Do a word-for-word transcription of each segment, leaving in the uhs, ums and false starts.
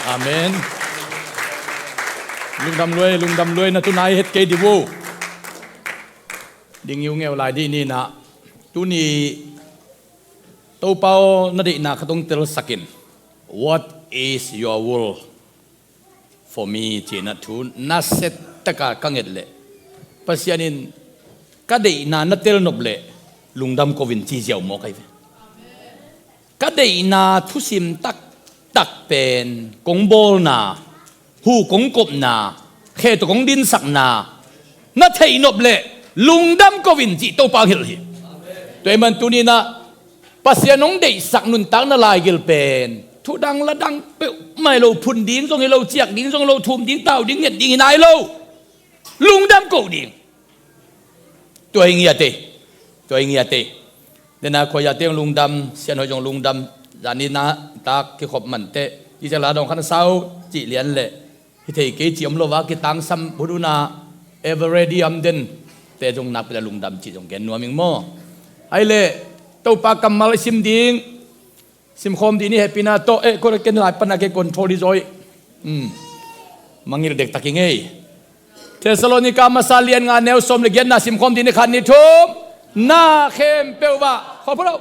Amen. Lungdam luai, lungdam luai, na tunai het kei di vo. Ding iu ngeu lai di ni na. Tuni Topa aw, na deihna khat hong telsakin. What is your will for me? Cih na thu na set taka ka nget leh, Pasian in ka deihna na tel nop leh lungdam ko in ci ziau maw kai ve. Ka deihna thusim taktak pen kong bawlna, hu kong kopna, khe tawh kong dinsakna na theih nop leh lungdam ko in cih Topa hong hilh hi. Tua ahih man tuni na Pasian hong deihsak nuntak na laigil pen thudang ladang peuhmah hi lo, phun ding zong hi lo, ciak ding zong hi lo, thum ding, tau ding, nget ding hi nai lo. Lungdam ko ding. Tua hi ngiat ei. Tua hi ngiat ei. Dena khuaia te hong lungdam, sianhoi zong lungdam. Zani na tak kikhop manteh i cela dong khan sau cih lian leh hi thei kei cih om lo va, kitangsam huduna ever ready am den te zong nakpi ta lungdam cih zong gen nuam ing maw? Hai leh Topa kammal i sim ding. Simkhawm dih ni, hehpihna tawh, eh, kua ken lai pana ke control dih zaw ih. Hmm. Mangngilh dektak ing ei. Thessalonika masa lian nga neu sawm le giatna simkhawm dih ni, khat ni thum. Na khempeuh ah. Khawm pha lo.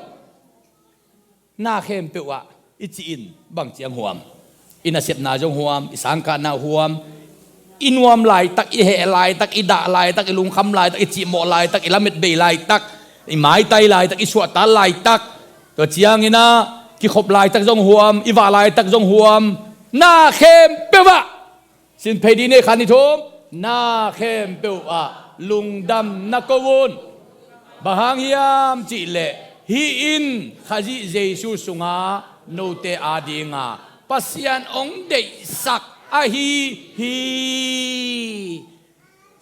Na khempeuh ah. I cih in bang ciang huam? I nasepna zong huam, i sangkahna huam, i nuam laitak, i heh laitak, i dah laitak, i lungkham laitak, i cihmawh laitak, i lamet bei laitak, i maitai laitak, i suahtak laitak, tua ciangin ah kikhop laitak zong huam, i vah laitak zong huam, na khempeuh ah. Sin phei dih ni, khat ni thum. Na khempeuh ah lungdam na ko un. Bang hang hiam cih leh hih in Khazih Jesu sungah note adinga Pasian hong deihsak ahi hi.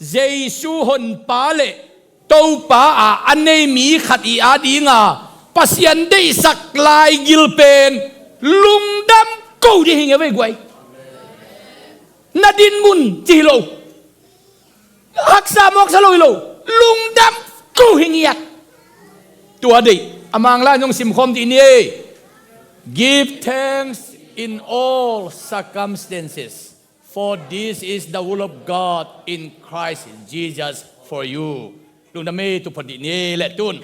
Jesu Honpa le Topa a a nei mi khat i adinga Pasian deihsak laigil pen lungdam ko dih hi nge vei guai. Na dinmun ci hi lo. Haksa mawksa lo hi lo. Lungdam ko hi ngiat. Tua deih a Mang lai nong simkhawm dih ni ei. Give thanks in all circumstances, for this is the will of God in Christ Jesus for you. Lungdam ei, tu phot dih ni ei, leh tun.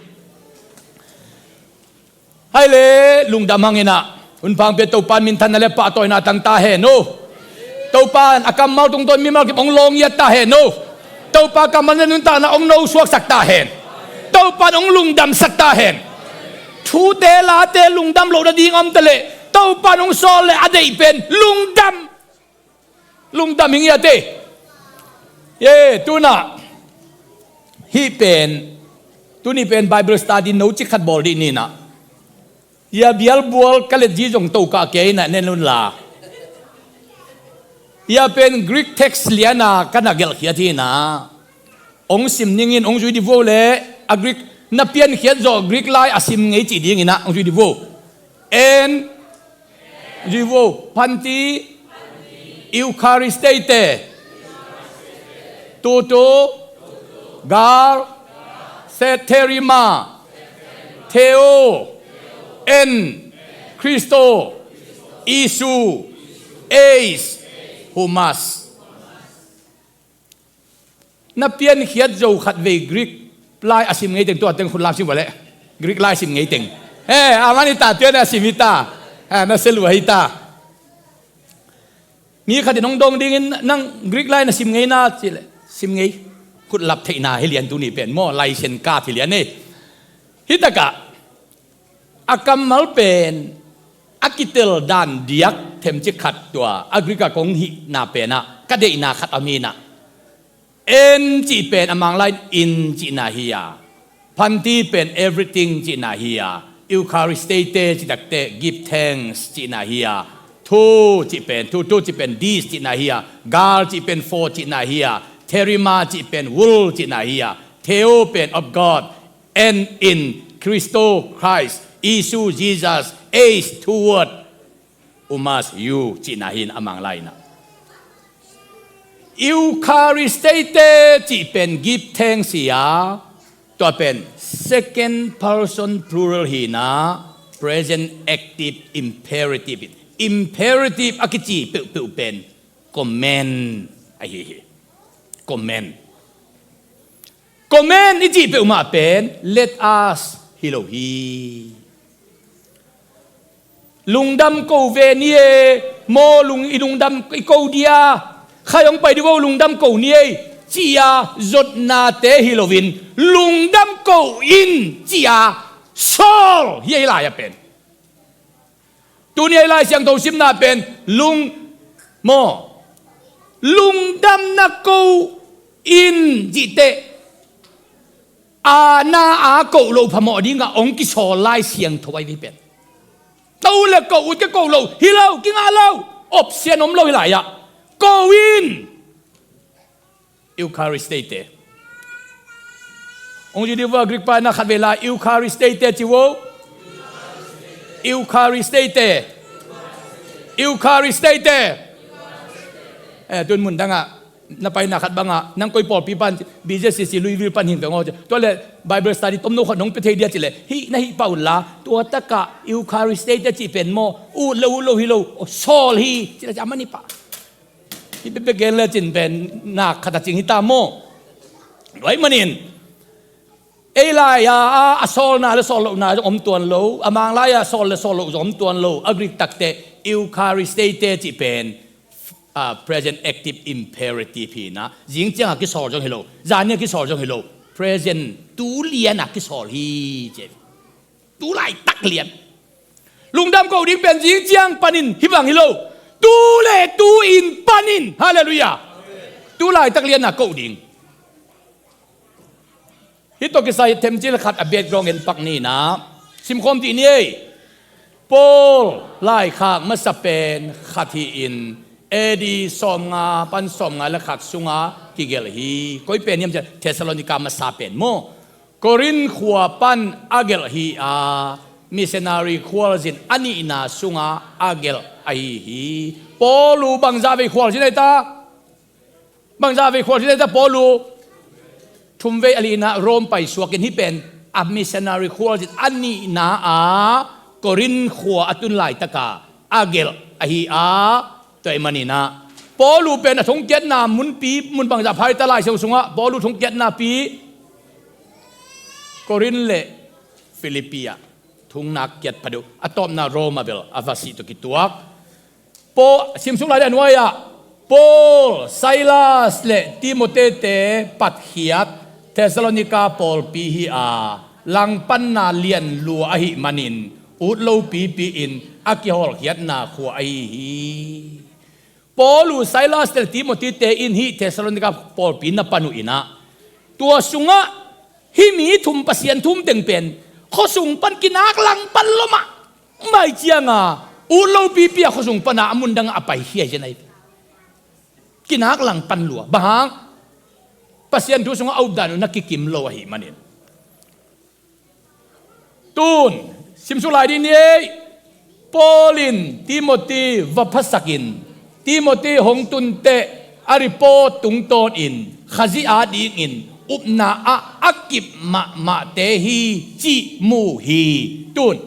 Hai leh lungdam hang in ah, hun pang pia Topa in minthanna le pahtawina tang ta hen uh. Topa in a kammal tungtawn mimal kip hong lawng ngiat ta hen uh. Topa kammal le nuntakna hong no suaksak ta hen. Topa in hong lungdamsak ta hen. Thute late lungdam loh nading om ta leh Topa in hong sawl le a deih pen lungdam. Lungdam hi ngiat ei. Ye, tuna hih pen, tuni pen Bible study no cik khat bawl dih ni na. Ia bialbual ka let zi zong to kah kei na nen un la. Ia pen Greek text liana ka na gelhkhiat hi na. Hong sim ningin hong zui dih vo le a Greek na piankhiat zawh Greek lai a sim ngei cih dingin ah hong zui dih vo. En zui vo. Panti, Eucharistete, tutu, gal, setherima, theo, en, Christo, isu, eis, humas. Na piankhiat zo khat vei Greek lai a sim ngei teng tua teng khut lam sim vua leh. Greek lai sim ngei teng. He, a man hi ta, tua na sim hi ta. He, na sia lua hi ta. Mi khat in hong dong dingin nang Greek lai na sim ngei na ci leh. Sim ngei. Khut lap theihna hi lian tuni pen maw, laisen ka hi lian ei. Hi takah a kammal pen a kitel dan diak themcik khat tua a Greek a kong hihna pen ah ka deihna khat a mi na. En cih pen a Mang lai in cihna hi a. Panti pen everything cihna hi a. Eucharistete cih takte give thanks cihna hi a. Thu cih pen, thu, thu cih pen this cihna hi a. Gal cih pen for cihna hi a. Therima cih pen will cihna hi a. Theo pen of God. En in Christo Christ, Isu Jesus, eis toward, umas you cihna hi na a Mang lai na. Eucharistete cih pen give thanks hi a, tua pen second person plural hi na, present active imperative in. imperative a kici peuhpeuh pen command ahi hi. Command. Command i cih peuhmah pen let us hi lo hi. Lungdam ko ve ni e, maw lung, i lungdam i ko dia, khai hong pai dih vo lungdam ko ni ei, ci-a zotnate hi loin lungdam ko in ci-a sawl hi ei lai-ah pen. Tuni ei Lai Siangtho simna pen lung, maw, lungdamna ko in cih teh a na a koh loh phamawh dingah hong kisawl Lai Siangtho ahi pen. To le koh ut ka koh loh hi lo, kingah lo, option om lo hi lai-ah. Ko in Eucharistete. Hong ci dih vo a Greek pa na khat vei lai Eucharistete ci vo. Eucharistete. Eucharistete. Eh, tun mun dangah na paina khat bangah nang koi pawlpi pan B J C C Louisville pan hing peng aw. Tua le Bible study tomno khat nong pia thei dia cileh hih na hih pah unla tua takah Eucharistete cih pen maw ut lo ut lo hi lo, sawl hi cileh ci a man hi pah. Hih bekbek gen lecin pen nak khat a cing hi ta maw? Tua ahih manin ei lai-a a sawlna le sawl lohna zong om tuan lo, a Mang lai-a sawl le sawl loh zong om tuan lo, a Greek takteh Eucharistete cih pen, ah, present active imperative hi na, zing ciangah kisawl zong hi lo, zani a kisawl zong hi lo, present tu lianah kisawl hi ci. Tu laitak lian. Lungdam koh ding pen zing ciang panin hih bang hi lo. Tu le tu in panin. Halleluiah. Tu laitak lianah koh ding. Hih tawh kisai themcil khat a background en pak ni na. Simkhawm dih ni ei. Paul laikhak masa pen khat hi-in A D sawmnga pan sawmnga le khat sungah kigelh hi. Koi pen hiam ciah Thessalonica masa pen maw? Korin khua pan a gelh hi a, missionary khualzin a nihna sungah a gelh ahi hi. Paulu bangzah vei khualzin ahi ta? Bangzah vei khualzin ahi ta Paulu? Thum vei a lina Rome paisuakin hih pen a missionary khualzin a nihna a Korin khua a tun laitaka a gelh ahi a, tua ahih maninah Paulu pen a thongkiatna munpi mun bangzah pha ahi ta Lai Siangtho sungah Paulu thongkiatna pi Korin le Filipi ah thungnak kiat pha deuh, a tawpna Rome ah bel a va sih tawh kituak. Paul, simsuk lai dih a nuai-ah Paul, Silas le Timote-te patkhiat Thessalonica pawlpi hi a, langpanna lian lua ahih manin ut lopipi in a kihawlkhiatna khua ahi hi. Paulu, Silas le Timote-te in hih Thessalonica pawlpi na pan uh inah tua sungah hih mi thum, Pasian thum teng pen khuasung pan kinak langpan lua mahmah cianga ut lopipi a khuasung pana a mundangah a paikhia hi zen ahi. Kinak langpan lua. Bang hang? Pasian thu sungah a updan uh na kikim lo ahih manin. Tun simsuk lai dih ni ei. Paul in Timote va phasakin Timote hong tunteh a report tungtawnin Khazih adingin upna ah a kip mahmahte hi cih mu hi. Tun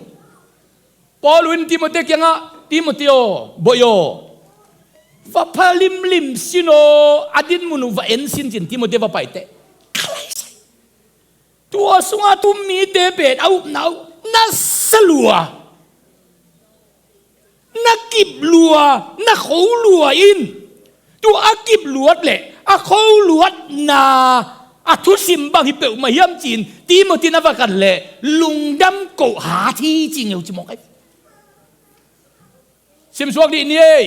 Paul in Timote kiangah Timote aw, boih aw, va pha limlim sin aw, a dinmun uh va en sin cin Timote va paiteh. Tua sungah tum mite pen a upna uh na sa lua, na kip lua, na kho lua in. Tua a kip luat le a kho luatna a thusim bang hi peuhmah hiam cin Timote na va kan le lungdam koh hat hi ci ngeu ci mawk ai. Simsuak dih ni ei.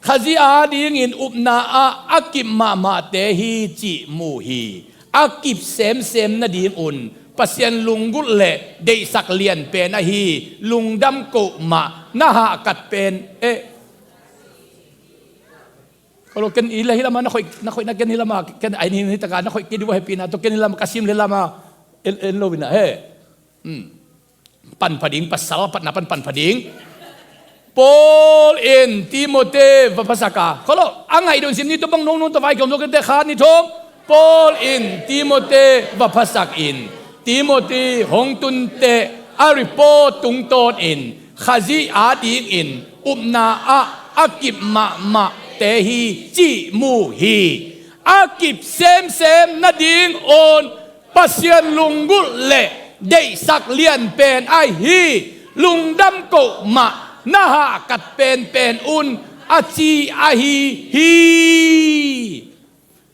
Khazih adingin upna ah a kip mahmahte hi cih mu hi. A kip semsem nadingun Pasian lunggulh le deihsak lian pen ahi lungdam koh mah na hahkat pen eh. Kolo ken i la hi lama na khoih, na khoih na ken hi lama ken ai ni hi taka na khoih kei dih vo hepina to ken hi lama ka sim le lama en, en lo ina he. Hmm. Pan pha ding, pasal patna pan pan pha ding. Paul in Timote va phasak a. Kholo, a ngaih dong sim ni tua bang nong nong tua vai kiom zo kente khat ni thum. Paul in Timote va phasak in Timote hong tunteh a report tungtawn in Khazih adingin upna ah a kip mahmahte hi cih mu hi. A kip semsem nadingun Pasian lunggulh le deihsak lianpen ahi hi. Lungdam koh mah na hahkat penpen un a ci ahi hi.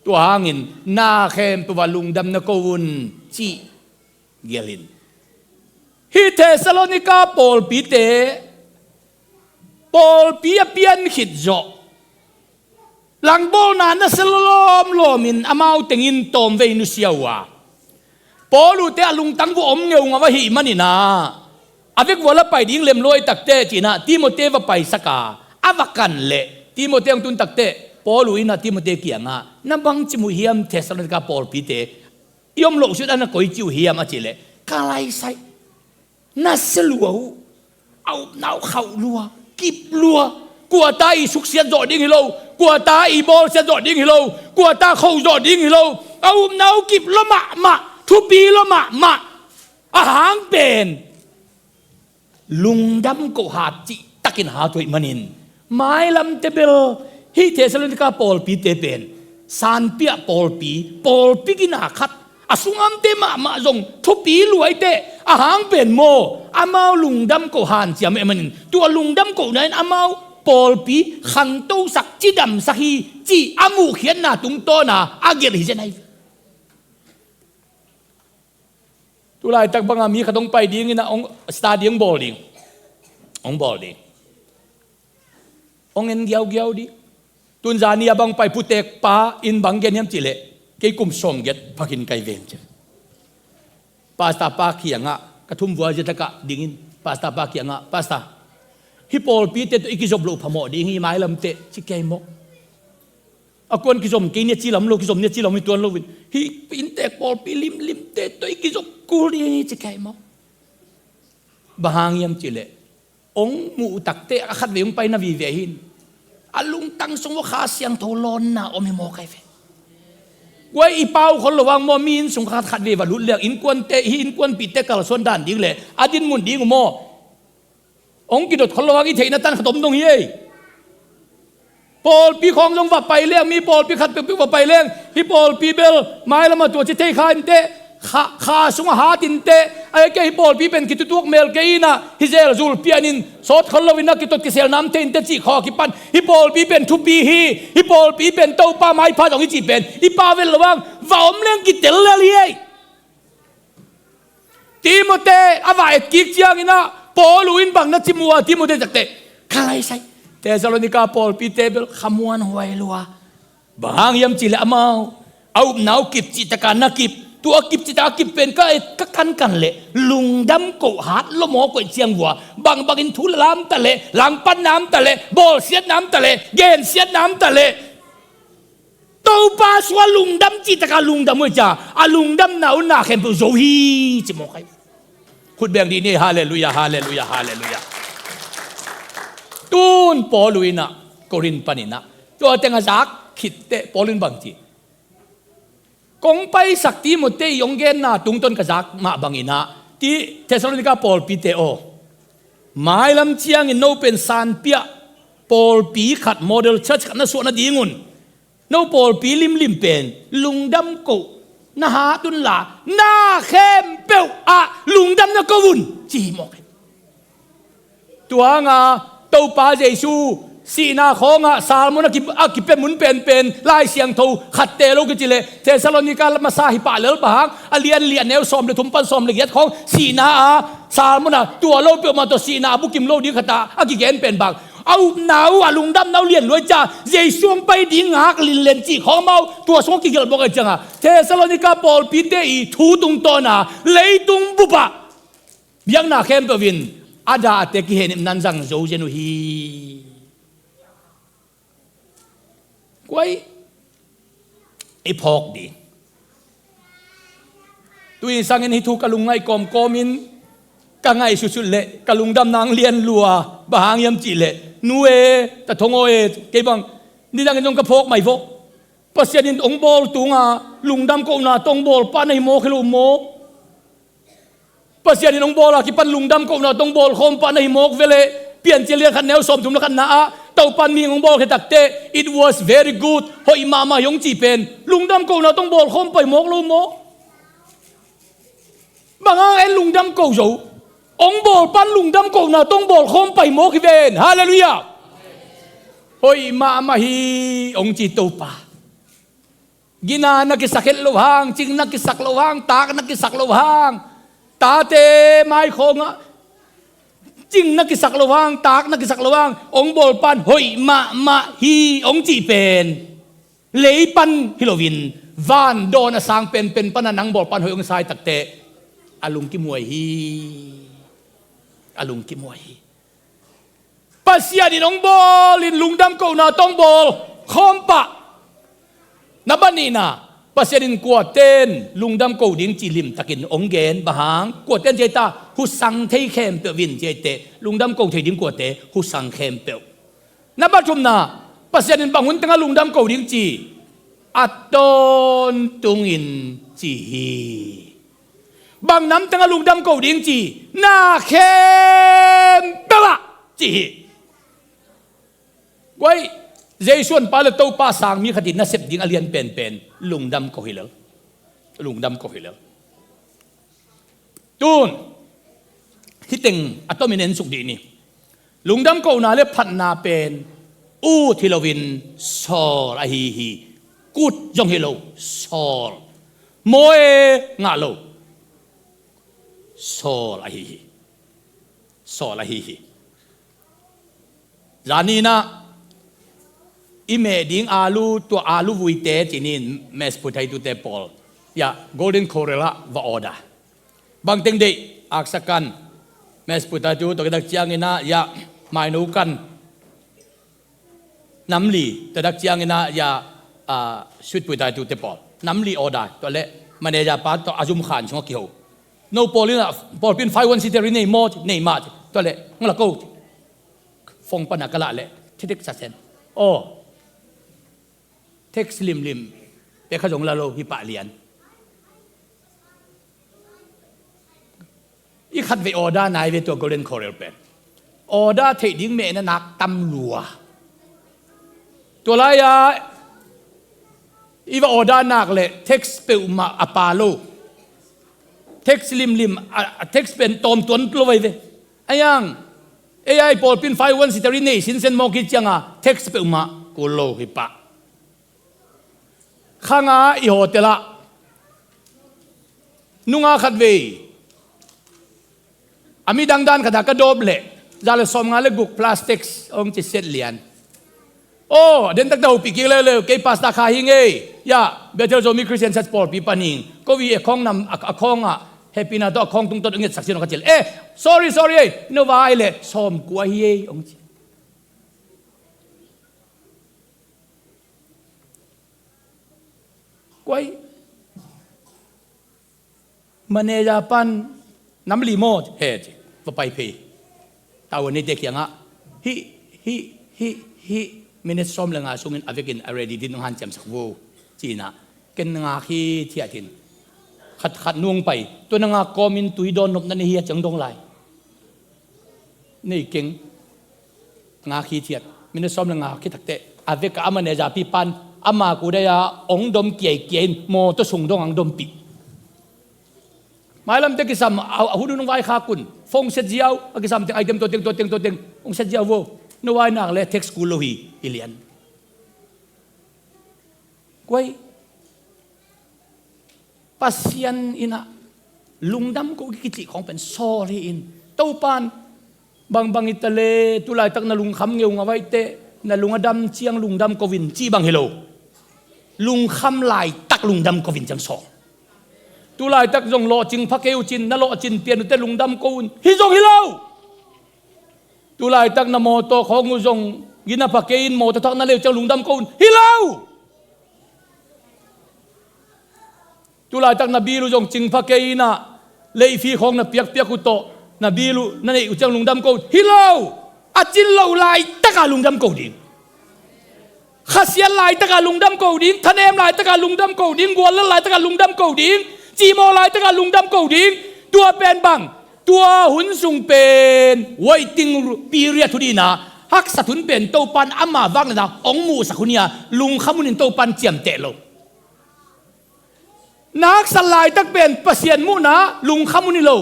Tua hangin na khempeuh ah lungdam na ko un cih gelh in. Hih Thessalonika pawlpite, pawlpi a pian khit zawh langbawlna nasia lawmlawm in amau tengin tawmvei nusia uh a, Paul uhte a lungtang vua om ngeungau ahih manin ah, a vek vua la pai ding lem luai takteh ci-in ah Timote va paisak a, a va kan leh Timote hong tun takteh Paul uh in ah Timote kiangah, na bangci mu hiam Thessalonika pawlpite, i om loh sut a na koici uh hiam a cih leh, ka laisai, nasia lua uh, a upna uh khauh lua, kip lua. Kua ta i suksiat zawh ding hi lo, kua ta i bawlsiat zawh ding hi lo, kua ta khoh zawh ding hi lo. A upna uh kip lua mahmah, thupi lua mahmah. A hang pen lungdam koh hat cihtakin hat uh ahih manin, mailamte bel hih Thessalonika pawlpite pen sanpiah pawlpi, pawlpi gina khat, a sungamte mahmah zong thupi luaiteh a hang pen maw, amau lungdam koh hanciam ahih manin, tua lungdam kohna in amau pawlpi khantosak, cidamsak hi cih a muhkhiatna tungtawna a gelh hi zen ahi. Tulaitak banga mi khat hong pai dingin ah hong study hong bawl ding. Hong bawl ding. Hong en giaugiau ding. Tunzani a bang pai putek pa in bang gen hiam cih leh, kei kum sawmgiat phakin kai ven ci. Pastor pa kiangah, ka thum vua zia takah dingin, pastor pa kiangah, Pastor, hih pawlpite tawh i kizop loh phamawh ding hi mailamteh ci kei maw. A kuan kizom kei nia ci lam lo, kizom nia ci lam hi tuan loin, hih inntek pawlpi limlimte tawh i kizop kul ding hi ci kei maw. Bang hang hiam cih leh, hong muh takteh a khatvei hong paina vive hi in, a lungtang sung uh Kha Siangtho lawnna om hi maw kai ve. Kuai i pau khol lo vang maw, mi inn sung khat khatvei va lut leng, innkuante, hih innkuanpihte kalsuan dan ding le a dinmun ding uh maw, hong kidot khol lo hang i theihna tan khat om dong hi ei. Pawlpi khawng zong va pai leng, mi pawlpi khat peuhpeuh va pai leng, hih pawlpi bel mailam a tua ci thei kha inteh, kha, kha sungah hat inteh, a hei kei hih pawlpi pen kitutuak mel kei inah, hih zel zul pian in sawt khol lo inah kitot kisel nam thei inteh cih khawng a kipan, hih pawlpi pen thupi hi, hih pawlpi pen Topa maipha zong hi cih pen i pau vel lo hang va om leng kitel lel hi ei. Timote a va et kik ciangin ah, Paul uh in bang na ci mu a, Timote takte, ka laisai, Thessalonika pawlpite bel khamuan huai lua. Bang hang hiam cih leh amau a upna uh kip cihtak a na kip, tua kip cihtak a kip pen ka et ka kankan leh lungdam koh hat lua maw, koih ciang vua bangbangin thu lam ta leh, langpan nam ta leh, bawlsiat nam ta leh, gensiat nam ta leh, Topa sua lungdam cihtak a lungdam uh hi cia, a lungdamna uh na khempeuh zo hi ci mawk ahi. Khut beng dih ni, halleluiah, halleluiah, halleluiah. Tun Paul uh inah Korin paninah tua teng a zak khitteh Paul in bang ci, kong paisak Timote i hong genna tungtawn ka zak mah banginah, ti Thessalonika pawlpite aw, mailam ciangin no pen sanpiah pawlpi khat, model church khat na suah nadingun no pawlpi limlim pen lungdam koh na hat unla, na khempeuh ah lungdam na ko un ci hi mawk hi. Tua hanga Topa Jesu sihna khawngah salmon a ki, a kipia mun penpen Lai Siangtho khatte lo kici leh Thessalonika masa hi pah lel, bang hang a lian li a neu sawm le thum pan sawm le giat khawng sihna a salmon a tua lo peuhmah tawh sihna a bukim lo ding khatah a kigen pen bang, a upna uh, a lungdamna uh lian luai cia, Jesu hong pai ding ngak linlen cih khawng amau tua sungah kigelh bawk ahi cianga, Thessalonika pawlpite i thu tungtawna leitung bupah biakna khempeuh in a dahte kihehnemna in zang zo zen uh hi. Kuai i phawk ding. Tuin sangin hih thu ka lungngaih kawmkawmin ka ngaihsutsut leh ka lungdamna hong lian lua, bang hang hiam cih leh, nu e, ta thong aw e, kei bang nidangin zong ka phawk mai vawh. Pasian in hong bawl tunga lungdam kohna tawh hong bawl pah na hi mawk hi lo maw? Pasian in hong bawl a kipan lungdam kohna tawh hong bawl khawm pah na hi mawk ve leh, Piancil lian khat neu sawmthum le khatna ah Topan mihing hong bawl khia takteh, "It was very good," hoih mahmah hi hong cih pen lungdam kohna tawh hong bawl khawm pah hi mawk lo maw? Bang hang en lungdam ko zo? Hong bawl pan lungdam kohna tawh hong bawl khawm pah hi mawk hi ven. Halleluiah. Hoih mahmah hi hong ci Topa. Gina na kisak het loh hang, cing na kisak loh hang, taak na kisak loh hang, tate mai khawngah cing na kisak loh hang, taak na kisak loh hang, hong bawl pan hoih mahmah hi hong cih pen lei pan hi loin, van dawn a sang penpen pan a nang bawl pan hoih hong sa hi takteh, a lungkim huai hi. A lungkim huai hi. Pasian in hong bawl in lungdam kohna tawh hong bawl khawm pah. Na banihna, Pasian in kuaten lungdam ko ding cih limtakin hong gen, bang hang? Kuaten ci a hi ta, husang thei khempeuh in ci a hi teh, lungdam ko thei ding kuate? Husang khempeuh. Na pathumna, Pasian in bang hun tengah lungdam ko ding ci? A tawntungin ci hi. Bang nam tengah lungdam ko ding ci? Na khempeuh ah ci hi. Guai, Jesu hong pai le Topa sang mi khat in na sep ding a lian penpen lungdam ko hi lel. Lungdam ko hi lel. Tun, hih teng a tomin en suk dih ni. Lungdam kohna le phatna pen ut hi loin sawl ahi hi. Kut zong hi lo, sawl. Maw e, ngah lo. Sawl ahi hi. Sawl ahi hi. Zani in ah i meh ding alu, tua alu vuite ci-in, mashed potato-te pawl, ya, Golden Corral ah va order. Bang teng deih? Aksa kan, mashed potato, tua khit tak ciangin ah, ya, maino kan, nam li, tua khit tak ciangin ah, ya, ah, sweet potato-te pawl, nam li order. Tua leh manager pa tawh a zum khan sungah kiho. No pawl in ah, pawlpi in five one C three nei maw? Nei mah. Tua leh hong la ko. Phone pan a ka lah leh, thei thei sa sen. Aw. Text limlim pek kha zong la lo hi pah lian. I khatvei order nai ve tua Golden Corral pen. Order theih ding mehna nak tam lua. Tua lai-a i va order nak leh text peuhmah a pa lo. Text limlim, a, a text pen tawm tuan lo vai ve. A yang, ei ai pawlpi in five one C three nei sinsen mawk hi cianga text peuhmah kul lo hi pah. Khang a i hotel ah nungak khatvei a midang dan khat a ka dawp leh, za le sawmnga le guk plus tax hong ci set lian. Aw, den taktak hopih kik leuleu, kei pastor kha hi ngei. Ya, Bethel Zomi Christian Church pawlpi pan hi ing. Ko i a khawng nam, a, a khawng ah, hehpihna tawh a khawng tungtawn hong etsak sin aw ka ci leh, eh, sorry, sorry, eh, no vai leh sawmkua hi ei hong ci. Kuai. Manager pan nam li maw? He ci. Va pai phei. Tavuan neite kiangah, hih, hih, hih, hih, minute sawm le nga sungin a vekin a ready ding hong hanciamsak vo, ci-in ah, ken na ngak hithiat in. Khat khat nung pai. Tua na ngak kawmin tui dawn nopna nei hi a ciang dong lai. Nei keng. Ngak hithiat. Minute sawm le nga khit takteh, a vek a manager pi pan, ama kudai-a hong dom kiaikiai in, mawtaw sung dong hong dompih. Mailamte kisam, a, a hun hun hong vaikhak un. Phone set ziau, a kisamte item tua teng, tua teng, tua teng hong set ziau vo. No vai nak leh text kul lo hi, hi lian. Kuai. Pasian in ah lungdam ko kici khawng pen sawl hi in. Topan, bangbang hi ta leh, tu laitak na lungkham ngeungau vai teh, na lung a dam ciang lungdam ko in, ci bang hi lo. Lungkham laitak lungdam ko in ciang sawl. Tu laitak zong lawhcing pha kei uh cin, na lawhcin pian uh teh lungdam ko un, hi zong hi lo. Tu laitak na mawtaw khawng uh zong gina pha kei in, mawtaw thak na lei uh ciang lungdam ko un, hi lo. Tu laitak na bil uh zong cing pha kei in ah, late fee khawng na piakpiak uh tawh, na bil uh na neih uh ciang lungdam ko un, hi lo. A cin loh laitak a lungdam ko ding. Khasiat laitak a lungdam ko ding, thanem laitak a lungdam ko ding, guallel laitak a lungdam ko ding, cihmawh laitak a lungdam ko ding. Tua pen bang, Tua hun sung pen waiting period hun hi-in ah, haksat hun pen Topan ama vangliatna hong muhsak hun hi-a, lungkham hun in Topan ciamteh lo. Na haksat laitak pen Pasian muhna lungkham hun hi lo.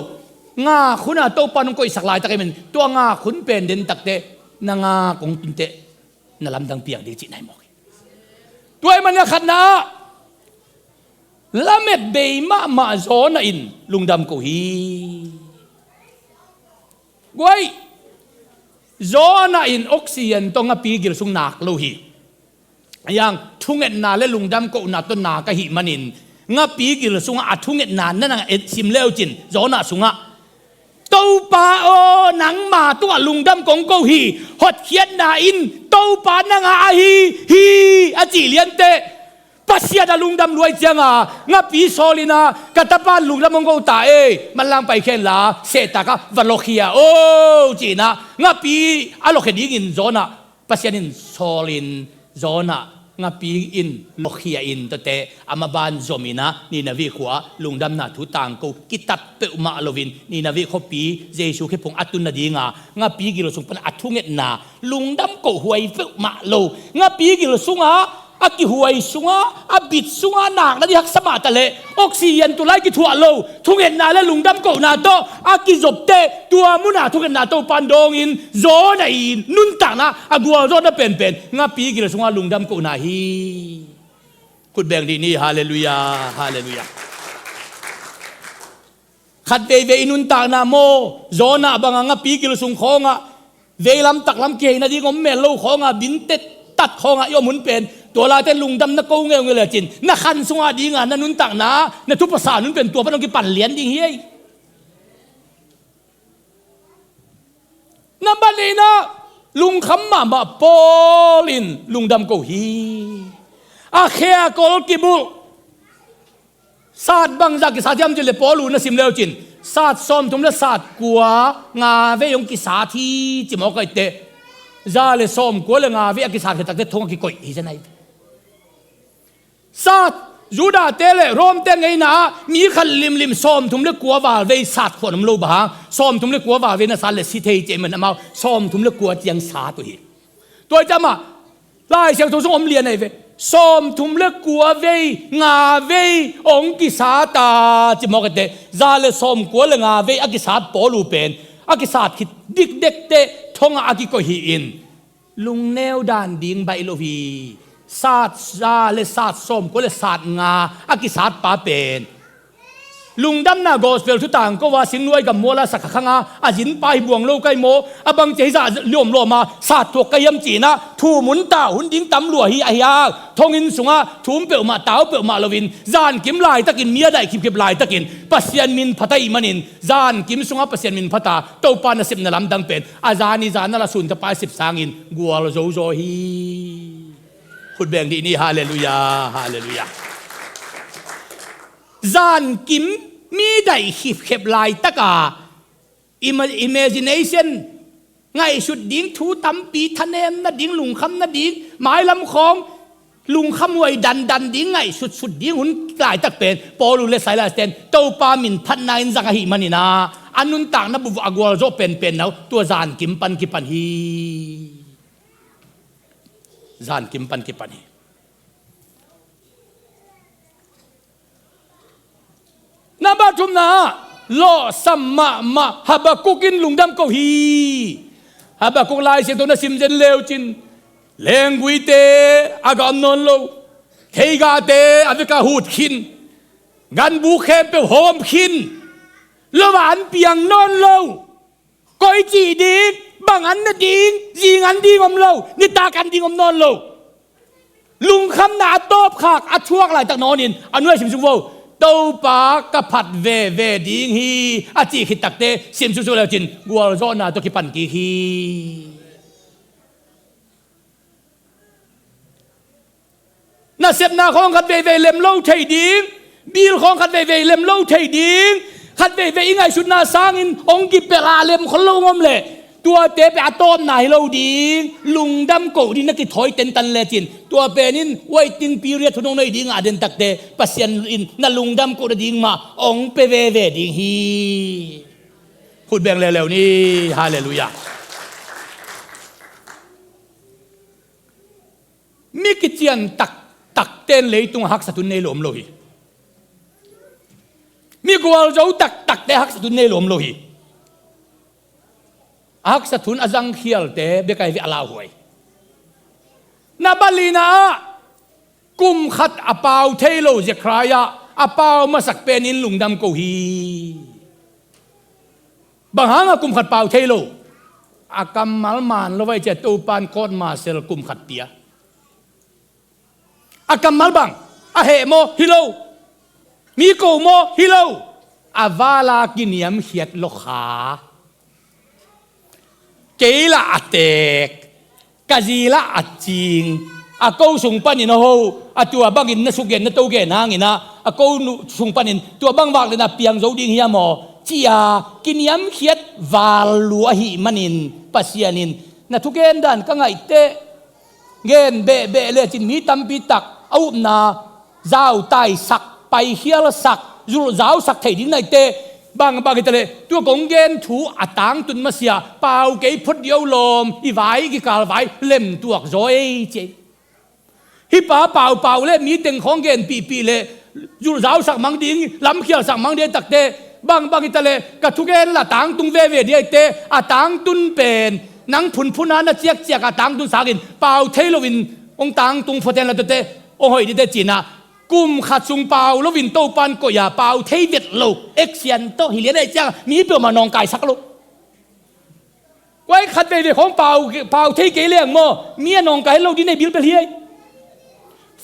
Ngak hun-a Topan hong koihsak laitak ahih manin, tua ngak hun pen den takteh na ngak hong tunteh na lamdang piang ding cihna hi mawk hi. Tua ahih manin a khatna ah, lamet bei mahmah Jonah in lungdam ko hi. Guai, Jonah in oxygen tawh ngapi gil sung nak lo hi. Ahi hang thungetna le lungdam kohna tawh nak ahih manin, ngapi gil sungah a thungetna na na et sim le uh cin, Jonah sungah, Topa aw, nangma tungah lungdam kong ko hi. Hotkhiatna in Topa nang a ahi hi, a cih lianteh, Pasian ah lungdam lua ahih ciangin, ngapi sawl in ah, ka tapa in lungdam hong ko ta ei, manlang pai khen la, sehtak ah va lawhkhia aw, ci-in ah, ngapi a lawhkhia dingin Jonah, Pasian in sawl in, Jonah ngapi in lawhkhia in, tuate a maban zom in ah, Nineveh khua lungdamna thu tangko kitat peuhmah loin, Nineveh khuapi Jesu khephung a tun nadingin, ngapi gil sung pan a thungetna, lungdam kohhuai peuhmah lo. Ngapi gil sungah, a kihuai sungah, a bit sungah nak nading haksa mah taleh, oxygen tulai kithuah lo, thungetna le lungdam kohna tawh a kizopteh, tua munah thungetna Topan dawngin, Jonah i nuntakna a gualzawhna penpen ngapi gil sungah lungdam kohna hi. Khut beng dih ni, halleluiah, halleluiah. Khat veivei i nuntakna maw, Jonah bangah ngapi gil sung khawngah veilam taklam kihei nading om mel lo khawngah, binte tat khawngah i om hun pen, tua laite lungdam na ko ngeungeu lecin, na khan sungah dingah na nuntakna, na thupha san hun pen tua pan hong kipan lian ding hi ei. Nambat nihna, lungkham mahmah Paul in lungdam ko hi. A khe a kol kibulh. Sat bangzah kisat hiam cih leh Paul uh na sim le uh cin, sat sawmthum le sat kua nga vei hong kisat hi ci mawk ahih teh, za le sawmkua le nga vei a kisat khit takteh thong a kikoih hi zen ahi. Sat, Judah-te le Rome-te ngeina ah mi khat limlim sawmthum le kua val vei sat khuan om lo bang hang, sawmthum le kua val vei na sat leh si thei ci ahih man amau sawmthum le kua ciang sat uh hi. Tua ahih ciang amah, Lai Siangtho sung om lian ahi ve. Sawmthum le kua vei, nga vei hong kisat a ci mawk ahih teh, za le sawmkua le nga vei a kisat Paul uh pen, a kisat khit dikdek teh thong ah a kikoih hi-in, lungneu dan ding baih lo hi. Sat za le sat sawmkua le sat nga a kisat pa pen, lungdamna gospel thu tangko a singnuai gammual a sakha khang a, a zin pa hi buang lo ka hi maw, a bangci a hi zah liawmlawm a sat thuak ka hiam ci-in ah thum hun tau hun ding tam lua hi. Ahi hang thonginn sungah thum peuhmah tau peuhmah loin, zankim laitakin, mi a daih khipkhip laitakin Pasian min phat ahih manin, zankim sungah Pasian min phat a, Topa nasepna lamdang pen a zan i zan a la sun tapa i sep sangin gualzo zaw hi. Khut beng dih ni, halleluiah, halleluiah. Zankim mi daih khipkhep laitak a, ima-, imagination, ngaihsut ding thu tampi, thanem nading, lungkham nading, mailam khawng lungkhamhuai dandan ding, ngaihsutsut ding hun laitak pen Paul uh le Silas ten Topa min phatna in zang ahih manin ah, a nuntakna bup a gualzawh penpen na uh tua zankim pan kipan hi. Zankim pan kipan hi. Nambat thumna, lawhsam mahmah Habakkuk in lungdam ko hi. Habakkuk Lai Siangtho na sim zen le uh cin, lengguite a gah om nawn lo, theigahte a vekah hut khin, ganbuk khempeuh hawm khin, lo a an piang nawn lo. Koi cih ding, bang an ne ding, zing an ding om lo, nitak an ding om nawn lo. Lungkhamna a tawpkhak a thuak laitak nawnin a nuai sim sung vo. Topa ka phat veve ding hi, a cih khit takteh sim sung suk le uh cin gualzawhna tawh kipan kik hi. Nasepna khawng khat veivei lem lo thei ding, bill khawng khat veivei lem lo thei ding, khat veivei i ngaihsutna sangin hong kipelh a lem khol lo hong om leh, tuate pen a tawpna hi lo ding, lungdam koh ding na kithawi tentan lecin, tua pen in waiting period hun hong nei ding a den takteh, Pasian in na lungdam koh nading mah hong pia veve ding hi. Khut beng leuleu ni. Halleluiah. Mi kician taktak ten leitungah haksat hun nei lo om lo hi. Mi gualzo taktakte haksat hun nei lo om lo hi. A haksat hun a zangkhialte bek ahi ve a lauhuai. Na balina ah kum khat a pau thei lo Zechariah a pau masak penin lungdam ko hi. Bang hanga kum khat pau thei lo? A kammal man lo vai cia Topan court martial kum khat pia. A kammal bang? A heh maw? Hi lo. Mi ko maw? Hi lo. A vala kiniamkhiat lo kha. Kei lah a teek, ka zi lah a cing, a ko sung panin a ho, a tua bangin na suk gen na to gen hangin ah, a ko nu sung panin tua bang vak le na piang zo ding hiam aw? Cia kiniamkhiat val lua ahih manin Pasian in na thugen dan ka ngaih teh, gen behbeh lecin mi tampi tak a upna zautaisak, paikhialsak, zulhzausak thei ding naih teh, bangbang hi taleh tua kong gen thu a tangtun masiah pau kei phot dih o lawm, i vai, i kikal vai lem tuak zaw ei ci ei. Hih pa paupau le mi teng khawng genpihpih le zulhzausak mang ding, lamkhialsak mang ding a tak teh, bangbang hi taleh ka thugen lah tangtung veve ding aih teh, a tangtun pen nang phunphun a na ciakciak a tangtun sangin pau thei loin hong tangtung phot hen la tua teh hong hoih ding teh ci-in ah, kum khat sung pau loin Topan koih a pau thei vet lo, action tawh hi lian aih ciang mi peuhmah nawngkaisak lo. Kuai khat veivei khawng pau, pau thei kei leng maw, mi a nawngkai lo ding nei bilbel hi ei.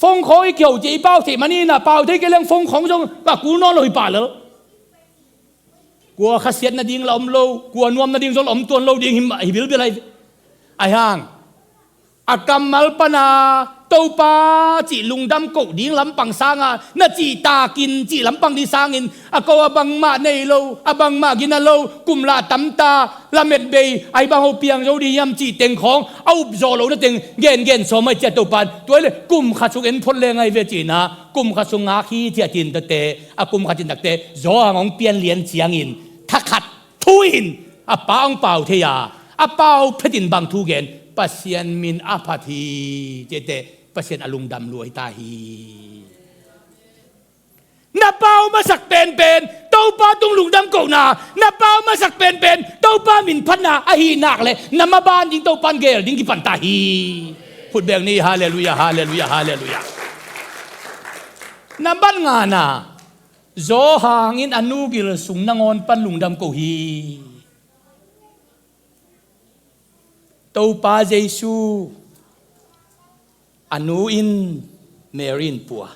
Phone khawng i kiho cia i pau thei manin ah pau thei kei leng phone khawng zong a kul nawn lo hi pah lel. Kua khasiat nading la om lo, kua nuam nading zong la om tuan lo ding hi, hi bilbel ahi ve. Ahi hang a kammal pana Topa cih lungdam koh ding lampang sanga na cihtakin cih lampang ding sangin a ko a bangmah nei lo, a bangmah gina lo, kum lah tamta, lamet bei, ahi bang ho piang zo ding hiam cih teng khawng a upzawh lohna teng gengen sawm aih cia Topan tua aih leh kum khat sung en phot leng aih ve ci-in ah, kum khat sung ngak hi ci a tin tua teh, a kum khat in tak teh Johan hong pian lian ciangin thakhat thu-in a pa hong pau thei a, a pau phetin bang thu gen? Pasian min a phat hi ci teh, Pasian a lungdam lua hi ta hi. Na pau masak penpen Topa tung lungdam kohna, na pau masak penpen Topa min phatna ahih nak leh na maban ding Topan gel ding kipan ta hi. Khut beng ni. Halleluiah, halleluiah, halleluiah. Na bat ngana, Johan in a nu gil sung nangawn pan lungdam ko hi. Topa Jesu a nu in Mary in pua.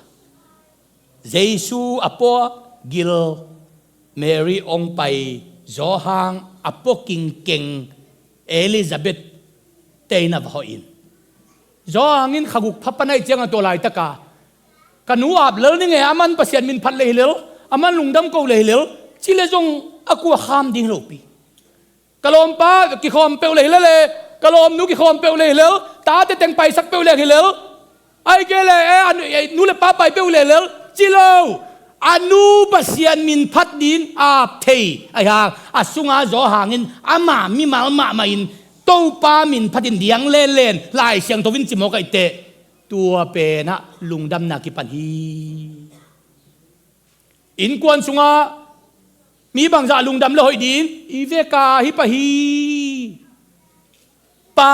Jesu a pua gil Mary hong pai, Johan a pua kingkeng Elizabeth te in a va hawh in. Johan in khaguk pha pan aih ciangah tua laitaka, ka nu ap lel ning e, aman Pasian min phat le hi lel, aman lungdam ko le hi lel, ci le zong a kua kham ding hi lopi. Ka lawmpa kikhawm peuh le hi lel e, ka lawmnu kikhawm peuh le hi lel, tate teng paisak peuh le hi lel, ai kei le e, a nu, e, nu le pa pai peuh le hi lel, ci lo. A nu Pasian min phat ding ap thei ahi hang, a sunga Johan in ama mimal mahmah in Topa min phatin diang lenlen Lai Siangtho in ci mawk aih teh, tua penah lungdamna kipan hi. Innkuan sungah mi bangzah lungdam le hoih ding? I veka hi pah hi. Pa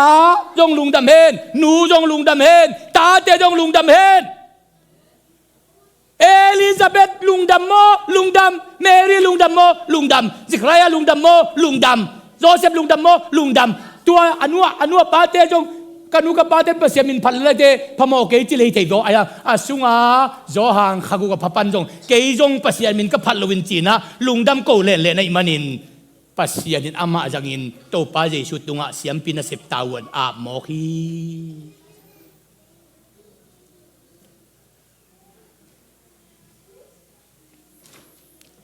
zong lungdam hen, nu zong lungdam hen, tate zong lungdam hen. Elizabeth lungdam maw? Lungdam. Mary lungdam maw? Lungdam. Zechariah lungdam maw? Lungdam. Joseph lungdam maw? Lungdam. Tua a nu a, a nu a pate zong, ka nu ka pate Pasian min phat le te phamawh kei ci le hi thei vaw. Ahi a, a sunga Johan khaguk a pha pan zong, kei zong Pasian min ka phat loin ci-in ah lungdam ko lenlen ahih manin, Pasian in amah zangin Topa Jesu tungah siampi nasep tavuan ap mawk hi.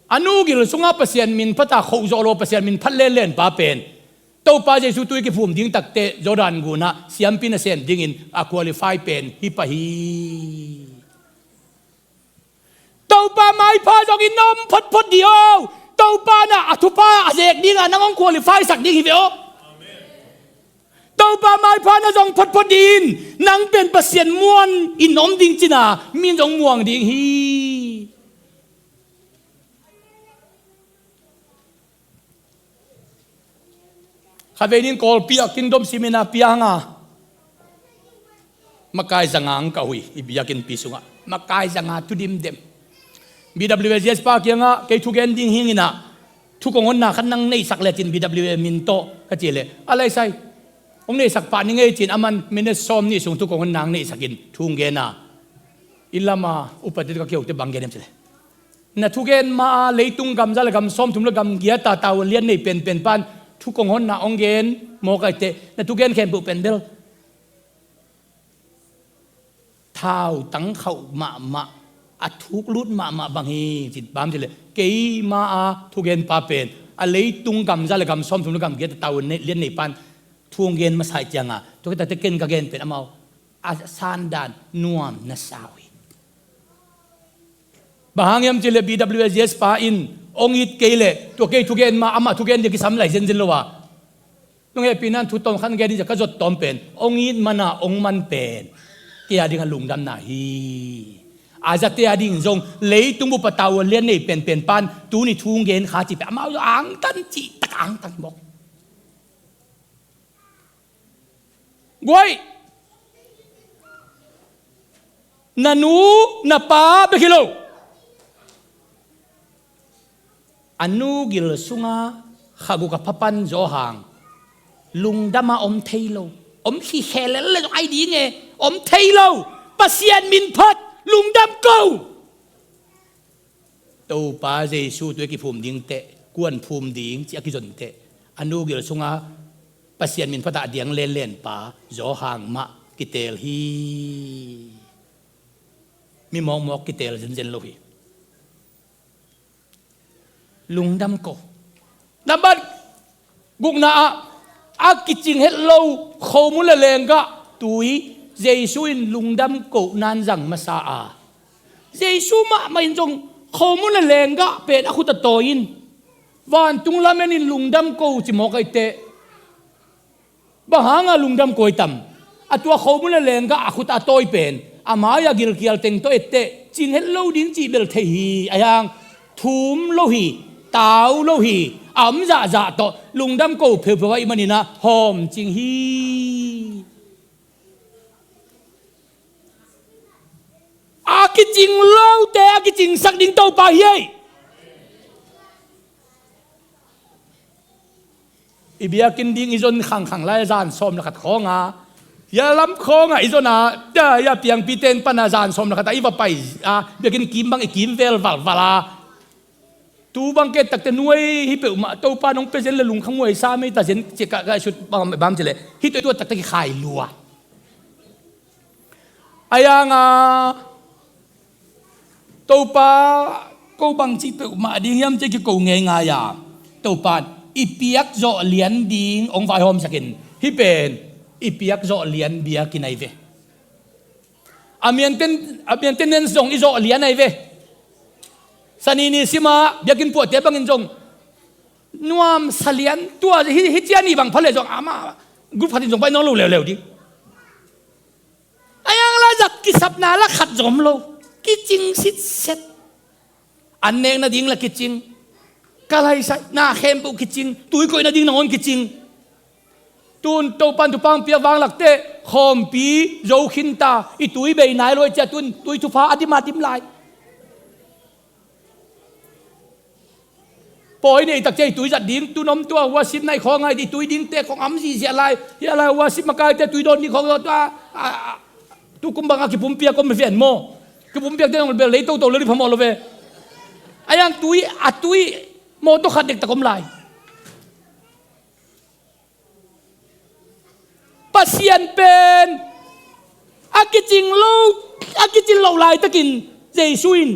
A nu gil sungah Pasian min phat a, khoh zawh lo Pasian min phat lenlen pa pen, Topa Jesu tui kiphum ding takteh Jordan gunah siampi nasem dingin a qualify pen hi pah hi. Topa maipha zongin na om photphot dih o. Topa na a thupha a zek dingah nang hong qualify sak ding hi ve aw. Topa maipha na zong photphot dingin nang pen Pasian muan in om ding cina min zong muang ding hi. Khavei nin Kawlpi ah Kingdom Seminar pianga makai zanga ang ka hui i biakinnpi sungah makai zanga thu dimdem. B W S pa kiangah kei thugen ding hinginah thu kong honna khat nang neihsak lecin B W S min tawh ka ci leh a laisai hong neihsak pah ni ngei cin aman minute sawm nih sung thu kong honna ang neihsakin thu hong gena. I lama upatit ka kihote bang genem ci leh na thugen ma a leitung gamza le gam sawmthum le gam giata tau lian nei penpen pan thu kong honna hong gen mawk aite na thugen khempeuh pen bel thau tangkhauh mahmah a thuk lut mahmah bang hi cin bam ci le keima a thugen pa pen a leitung gamza le gam sawmthum le gam giata tau lian nei pan thu hong gen masa ih cianga tua kitate ken ka gen pen amau a sandan nuam na sau hi. Bang hang hiam cih leh B W S pa in hong it kei leh tua kei thugen ma amah thugen dia kisam lai zenzen lo a. Nong hehpihna in thu tawm khat gen in ka zot tawm pen hong it mana hong man pen kei a dingah lungdamna hi. A zate a ding zong leitung bup a tau a lian nei penpen pan tuni thu hong gen kha cih pen amau zong angtan cih tak angtan bawk. Guai, na nu na pa bek hi lo. A nu gil sunga khaguk a phapan zawhang lungdama om thei lo. Om khikhe lel le zong ai ding e. Om thei lo. Pasian min phat lungdam ko. Topa Jesu tu i kiphum ding teh kuan phum ding ci a kizon teh a nu gil sunga Pasian min phatah a diang lenlen pa zawhang mah kitel hi. Mi mawkmawk kitel zenzen lo hi. Lungdam ko. Nambat gukna ah a kicing het lo khomun le lenggah tui Jesu in lungdam ko nan zang masa a Jesu mahmah in zong khomun le lenggah pen a khut a tawi in vantung lamen in lungdam ko ci mawk aite. Bang hanga lungdam ko i tam a tua khomun le lenggah a khut a tawi pen a mai-a gilkial teng tawh etteh cing het lo ding cih bel thei hi a hiang thum lo hi tau lo hi a om zahzah tawh lungdam ko pheupheu ahih maninah hawm cing hi. A kicing lote a kicingsak ding Topa hi ei. I biakinn ding i zon khangkhang lai a zan sawm le khat khawnga hia lam khawnga i zona hia piangpi ten pana zan sawm le khat a i va pai a biakinn kim bang i kim vel valval a tu bang ke takte nuai hi peuhmah Topa nong pia zen le lungkham huai sa mei ta zen cia ka sut bam ci le hi tuai tua takte kikhai lua. A yanga Topa ko bangci peuhmah ding hiam ci kiko ngeingai a Topa i piak zawh lian ding ong vaihawmsakin hi pen i piak zawh lian biakinn ai ve. A maintenance zong i zawh lian ai ve. Sani ni sima biakinn puahte bangin zong nuam salian tua hi hi ciani bang phale zong ama group khatin zong bai nawn lo leuleu ding. A yang la zat kisapna la khat zom lo kicing sitset. An nek nading la kicing. Ka laisai na khempeuh kicing. Tui koih nading nangawn kicing. Tun Topan thupha pia vanglakte khawmpi zo khinta i tui bei nai lo i cia tun tui thupha a dim a dim lai. Pawi nei takcia i tui zat ding tun om tua worship naih khawnga i tui dingte khong am zihziah lai. Hia lai worship makaite tui dawn ding khong tua a, a, tu kum banga kipumpiak om ve en maw? Kipumpiakte nong bel lei toto lo ding phamawh lo ve. A yang tui a tui mawtaw khat dektak om lai. Pasian pen a kicing lo a kicin loh laitakin Jesu in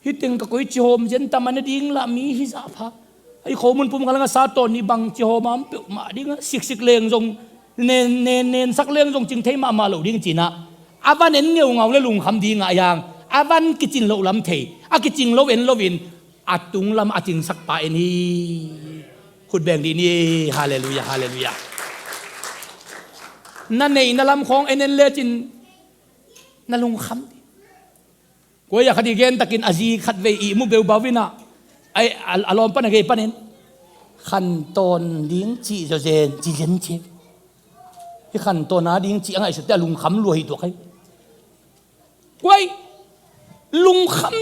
hih teng ka koi cihawm zen tam a na ding lah mi hi zahpha. Ahi khomun pum khalanga sa tawn ni bang cihawm a om peuhmah ding a siksik leng zong nen nen nen sak leng zong cing thei mahmah lo ding cinah a van en ngeungau le lungkham dingah a yang a van kicin loh lam thei a kicing lo en loin a tunglam a cingsak pa en hi. Khut beng dih ni. Halleluiah, halleluiah. Na neihna lam khawng en en lecin na lungkham dih. Kuai a khat i gen takin a zi khat vei i mu beubau inah, ai, a, a lawm pan a gei panin khantawn ding cih zawzen ci zen ci. Hi khantawn a ding cih a ngaihsutte a lungkham lua hi tuak hi. Kuai lungkham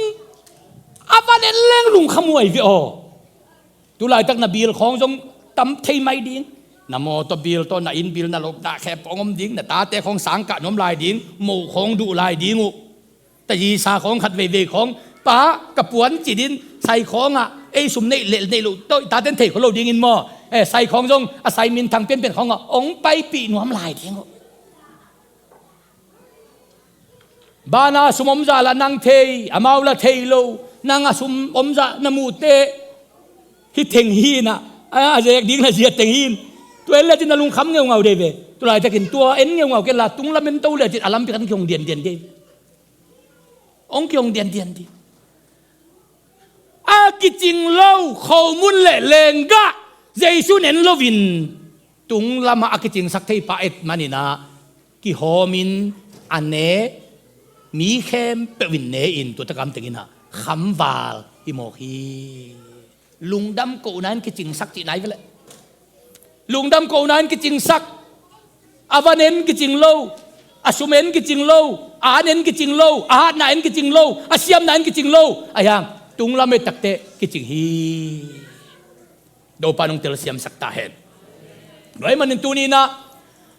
a van en leng lungkham huai ve aw. Tulaitak na bil khawng zong tam thei mai ding. Na mawtaw bil tawh, na inn bil, na lopna khep khawng om ding. Na tate khawng sangkah nuam lai ding. Moh khawng duh lai ding uh. Tayisa khawng khat veivei khawng, pa, ka puan ci din, sai khawngah ei sum neih leh neih loh tawh i taten thei khawh lo dingin maw? Eh, sai khawng zong a sai minthang pianpian khawngah ong paipih nuam lai ding uh. Bana sum omzah lah nang thei, amau lah thei lo. Nang a sum omzah na muhte hi theng hi inah, a, a zek ding na ziat theng hi in. Tua en lecin na lungkham ngeungau dei ve. Tulaitakin tua en ngeungau kei la, tunglam en to lecin a lampi khat kihong diandian dei ve. Hong kihong diandian dei. A kicing lo khomun le lenggah Jesu in en loin tunglamah a kicingsak thei pa et maninah kihawmin a ne, mi khempeuh in ne in tua takam tenginah khamval hi mawk hi. Lungdam kohna in kicingsak cih nai veleh. Lungdam kohna in kicingsak. A van en kicing lo, a sum en kicing lo, a an en kicing lo, a hatna en kicing lo, a siamna en kicing lo. Ahi hang tunglam et takte kicing hi. Topa nong telsiamsak ta hen. Tua ahih manin tuni inah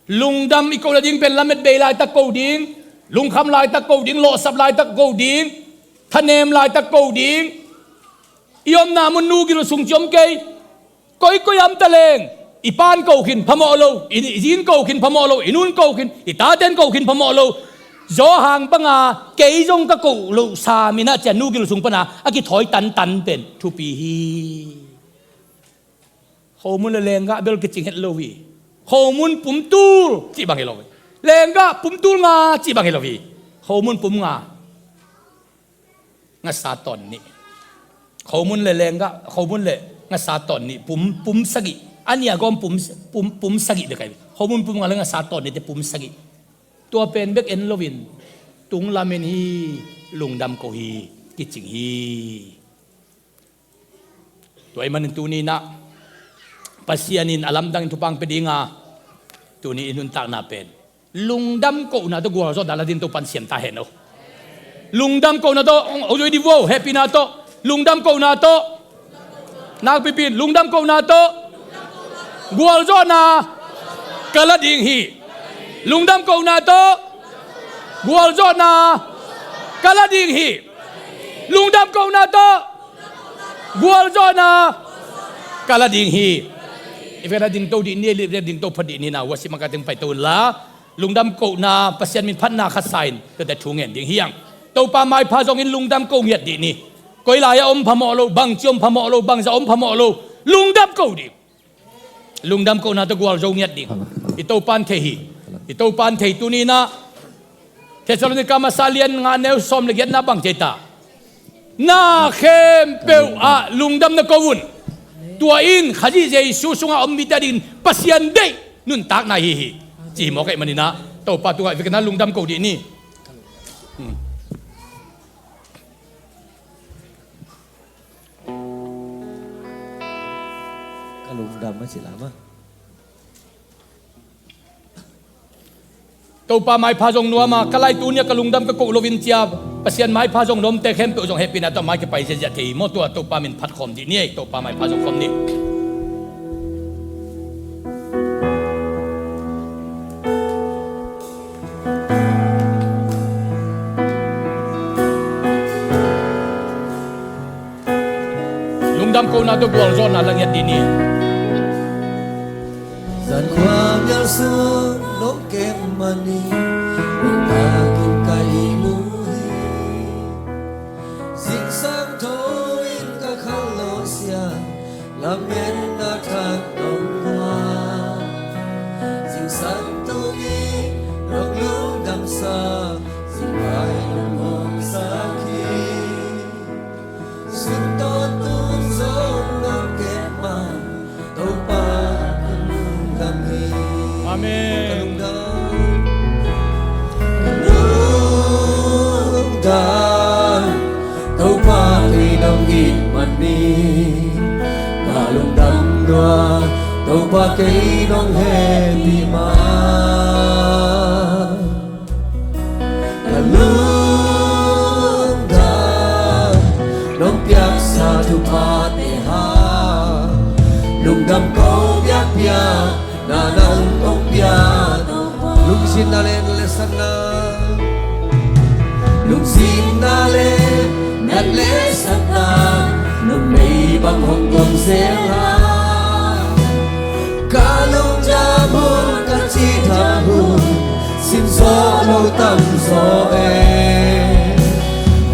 lungdam i kohna ding pen lamet bei laitak ko ding, lungkham laitak ko ding, lawhsap laitak ko ding, thanem laitak ko ding. I omna mun nu gil sung ci om kei. Koikoi a om ta leng i pa'n ko khin phamawh lo, i zin ko khin phamawh lo, i nu'n ko khin, i tate'n ko khin phamawh lo. Zawhang banga kei zong ka koh loh sam inah ci-a nu gil sung pana a kithawi tantan pen thupi hi. Khomun le lenggah bel kicing het lo hi. Khomun pum tul cih bang hi lo hi. Lenggah pum tul nga cih bang hi lo hi. Khomun pum nga. Ngasa tawn nih. Khomun le lenggah, khomun le ngasa tawn nih, pum, pum sagih. A nih a gawm pum, pum, pum sagih bek ahi. Khomun pum nga le ngasa tawn nih te pum sagih. Tua pen bek en loin tunglam en hi, lungdam ko hi, kicing hi. Tua ahih manin tuni inah Pasian in a lamdangin thupha hong pia ding a, tuni i nuntakna pen lungdam kohna tawh gualzawhna la dingin Topa'n siam ta hen aw. Lungdam kohna tawh hong, hong zui dih uh aw, hehpihna tawh. Lungdam kohna tawh. Nakpipi in lungdam kohna tawh gualzawhna ka la ding hi. Lungdam kohna tawh gualzawhna ka la ding hi. Lungdam kohna tawh gualzawhna ka la ding hi. I vekna dingto dih ni, i vekna dingto phot dih ni na, worship makating paito inla. Lungdam kohna, Pasian min phatna khat sa in tuate thu ngen ding hi hang. Topa maipha zongin lungdam ko ngiat dih ni. Koi lai-ah om phamawh lo, bangci om phamawh lo, bangzah om phamawh lo, lungdam ko ding. Lungdam kohna tawh gualzo ngiat ding. I Topa'n thei hi. I Topa'n thei. Tuni inah Thessalonika masa lian nga neu sawm le giatna bang ci ta? Na khempeuh ah lungdam na ko un. Tua in Khazih Jesu sungah om mite adingin Pasian deih nuntakna hi hi, ci hi mawk ahih maninah Topa tungah i vekna lungdam ko dih ni. Hmm. Ka lungdam a ci lam a. Topa maipha zong nuam a, ka lai tuni-a ka lungdam ka koh loin ci-a Pasian maipha zong nuamte khempeuh zong hehpihna tawh mai kipai ziahziah thei hi maw. Tua Topa min phat khawm dih ni ei. Topa maipha zong khawm ni. Lungdam kohna tawh gualzawhna la ngiat dih ni. Zankhua mial sung nong kem manin, nong takin ka ih uh hi. Zingsang tho in ka khal lo siang, lametna thak nong hua. Zingsang tungin nong lungdamsak, zingvai nong hawmsak hi. Sun tawn Topa kei nong it man ni, ka lungdam lua, Topa kei nong hehpih ma. Ka lungdam, nong piaksa thuphate hang, lungdam ko biakpiak, na nang kong pia. Lungzinna le na letsatna, lungzinna le na letsatna, numei bang hong tuam zel hang. Ka lungdam hun, ka cidam hun, sim zawh lo tamzaw e.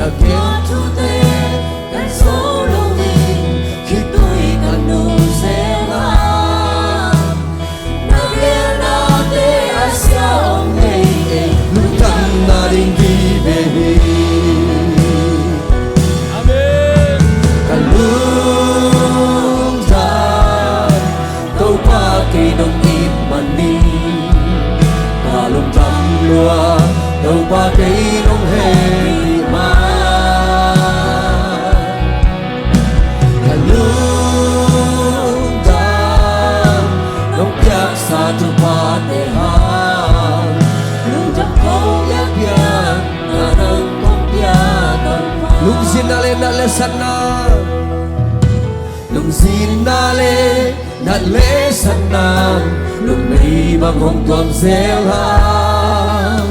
Na gen thute kan zo lo in, khitui kan nung zel a. Na gelnate a sia om ngei e, lungdamna ding vive hi. Amen. Ka lungdam, Topa kei nong it man ni, ka lungdam lua, Topa kei nong hehpih ma. Ka lungdam, nong piaksa thuphate hang, lungdam ko biakpiak, na nang kong pia. Lungzinna le na letsatna, lungzinna le na letsatna, numei bang hong tuam zel hang.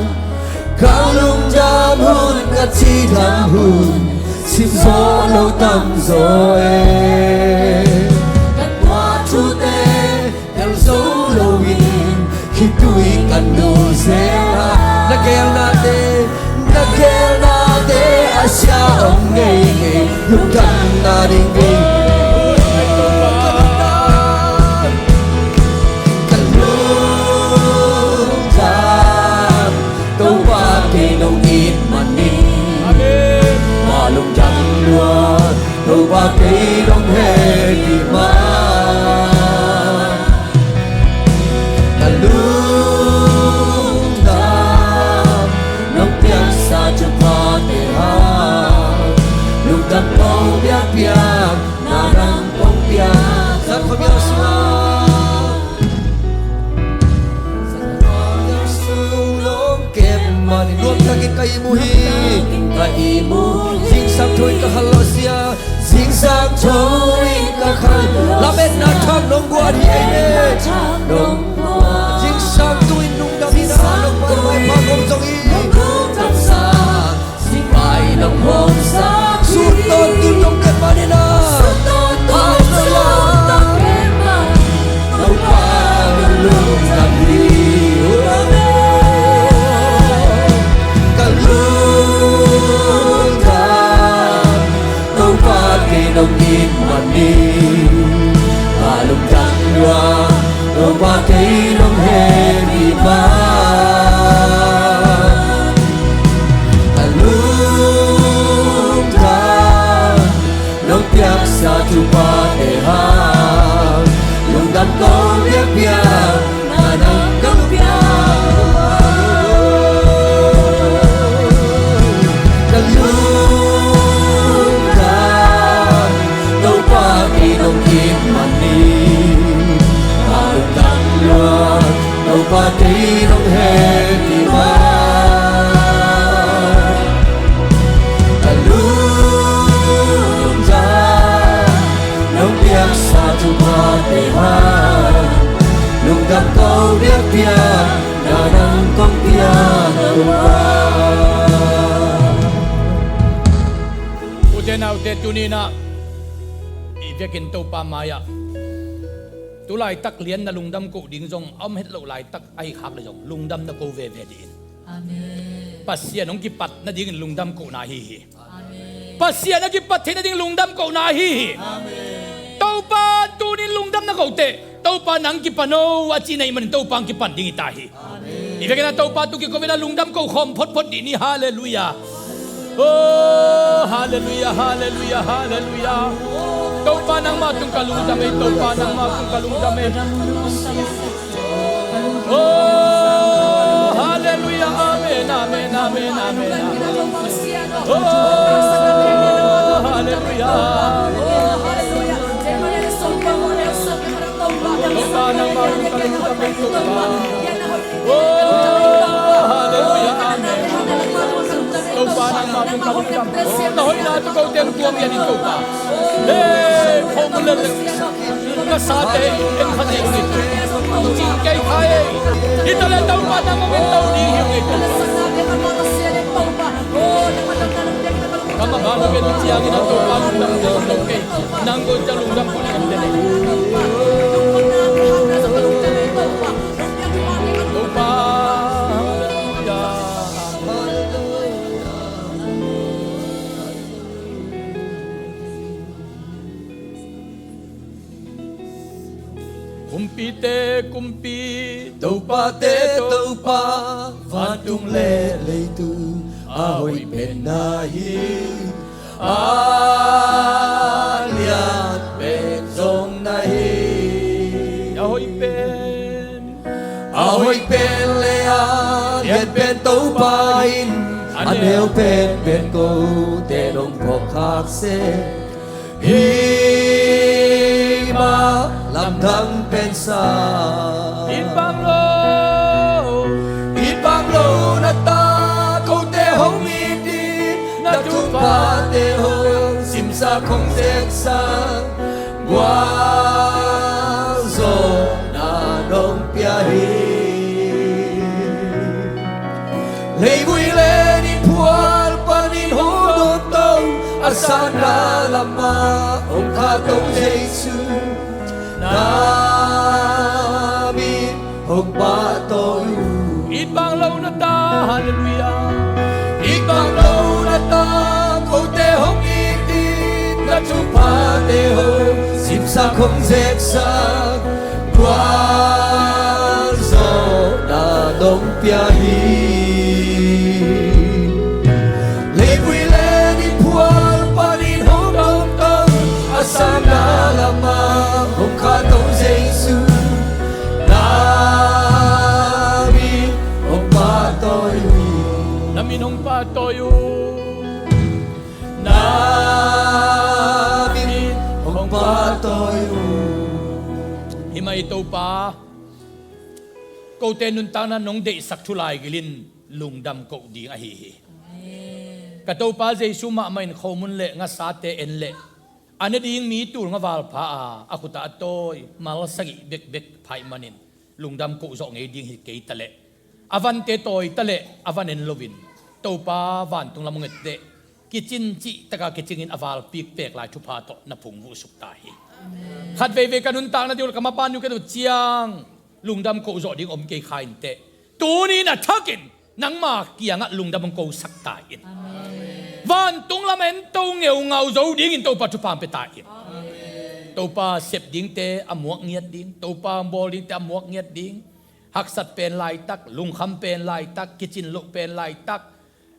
Ka lungdam hun, ka cidam hun, sim zawh lo tamzaw e. Ka tuah thute tel zo lo in, khitui kan nung zel a. Na gelnate, na gelnate a sia om ngei ngei, lungdamna ding vive. Ka lungdam, Topa kei nong it man ni. Amen. Ka lungdam lua, Topa kei nong hehpih ma. Ka lungdam, nong piaksa thuphate hang, lungdam ko biakpiak, na nang kong pia. Sat khuamial sungah, sat khuamial sung nong kep man in, nuam takin ka ihmu hi. Ka ihmu hi. Zingsang tho in ka khanlawh sia, zingsang tho in ka khanlawh. Lametna thak nong guan hi, amen. Zingsang tu in lungdam in a, nong guan vai pa kong zong hi. Singpai nong hong sa, sut tawntung nong kep man in a. Sut tawntung nong kep man in a. Topa ka lungdam hi. Amen. Ka lungdam, Topa kei nong it man ni. Ka lungdam lua, Topa kei nong hehpih ma. Ka lungdam, nong piaksa thuphate hang, lungdam ko biakpiak, na nang kong pia. Ka lungdam, Topa kei nong it man ni. Ka lungdam lua, Topa kei nong hehpih ma. Ka lungdam, nong piaksa thuphate hang, lungdam ko biakpiak, na nang kong pia Topa. Ute naute, tuni in ah i vekin Topa mai-ah tu laitak lian na lungdam koh ding zong a om het loh laitak ahi khak le zong lungdam na ko veve dih in. Amen. Pasian hong kipat nadingin lungdam kohna ahi hi. Amen. Pasian a kipat theih nading lungdam kohna ahi hi. Amen. Topa tunin lungdam na koh teh Topa nang kipan o a ci na hih manin Topa hong kipan ding hi ta hi. Amen. I vekin ah Topa tu kiko vena lungdam koh khawm photphot dih ni. Halleluiah. Oh, halleluiah, halleluiah, halleluiah. Topa nangmah tung ka lungdam ei, Topa nangmah tung ka lungdam ei. Oh, halleluiah, amen, amen, amen, amen, amen. Oh, halleluiah. Topa, nangmah bek ka lungdam hi, Topa. Oh, halleluiah. Amen. Topa, nangmah bek ka lungdam. Na hoihna tawh kote hong tuam hi, Topa. Hey, khawng mun lel lel. Ka sate en kha ding hi. Cing kei kha ei. Hi ta leh Topa, nang hong en to ding hi ung ei, Topa. Ka mah bang hong en ciangin a Topa lungdam ding hi lo kei. Nang gual ciang lungdam kul hi ung ei. Topa. Kumpite Kumpi, Topate Topa, vantung le leitung a hoih pen na hi, a lian pen zong na hi. A hoih pen, a hoih pen le a lian pen Topa in, a neu pen pen kote nong phawk khak seh. Hih mah lamdang pen sa. It bang lo, it bang lo na ta, kote hong it in, na thuphate hong simsak hong zeksak, gualzawhna nong pia hi. Leivui le ni phual panin hong dawngto, a sanna lamah hong khahto Jesu, na min hong pahtawi uh. It bang lo na ta, halleluiah. It bang lo na ta, kote hong it in, na thuphate hong simsak hong zeksak, gualzawhna nong pia hi. Leivui le ni phual panin hong dawngto, a sanna lamah hong khahto Jesu, na min hong pahtawi uh. Na min hong pahtawi uh. Na min hong pahtawi uh. Hih mah hi Topa. Kote nuntakna nong deihsak thu lai gilin lungdam koh ding ahi hi. Amen. Ka Topa Jesu mahmah in khomun le ngasate en le a ne ding mi tul nga valpha a, a khut ah a tawi mal sagih bekbek pha ahih manin lungdam koh zawh ngei ding hi kei ta leh, a vante tawi ta leh a van en loin Topa vantung lam hong et teh, kicin cih taka kicingin a valpik pek lai thupha tawh na phung vuhsuk ta hi. Amen. Khat veivei ka nuntakna ding uh le ka maban ding uh ka duh ciang lungdam koh zawh ding om kei kha inteh. Tuni in a thakin nangma kiangah lungdam hong kosak ta in. Amen. Vantung lam en to ngeungau zo dingin Topa thupha hong pia ta in. Amen. Topa sep dingte a muak ngiat ding, Topa bawl dingte a muak ngiat ding. Haksat pen laitak, lungkham pen laitak, kicin loh pen laitak,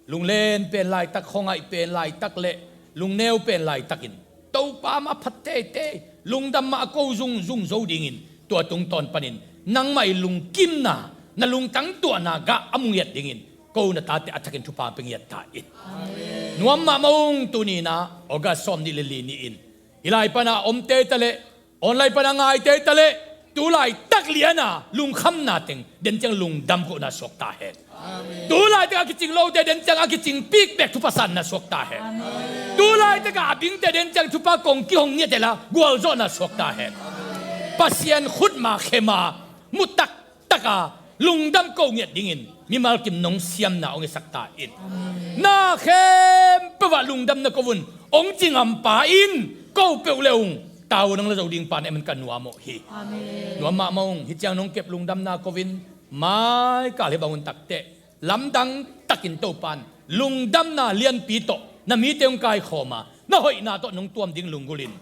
lunglen pen laitak, khuangaih pen laitak le lungneu pen laitakin Topa mah a phat teitei, lungdam mah a ko zungzung zo dingin tua tungtawn panin nangmah i lungkimna, na lungtang tuahna gah a mu ngiat dingin ko na tate a thakin thupha pia ngiat ta in. Amen. Nuam mahmah ung. Tuni in ah August sawm nih le li ni-in hih lai pana omte ta leh, online pana ngaite ta leh, tu laitak liana lungkhamna teng den ciang lungdam kohna suak ta hen. Amen. Tu laitak a kicing lote den ciang a kicing pikpek thupha sanna suak ta hen. Amen. Tu laitak a bingte den ciang thupha kong kihong ngiat ela gualzawhna suak ta hen. Amen. Pasian khutma khema mutak taka lungdam ko ngiat dingin mimal kim nong siamna hong hisak ta in. Amen. Na khempeuh ah lungdam na ko un, hong ci ngampa in ko peuh le ung tau nang la zo ding pa na eman ka nuam uh hi. Amen. Nuam mahmah ung. Hih ciang nong kep lungdamna ko in maikal hih bang un takteh lamdang takin Topan lungdamna lianpi tawh na mite hong kaikhawma na hoihna tawh nong tuam ding lunggulhin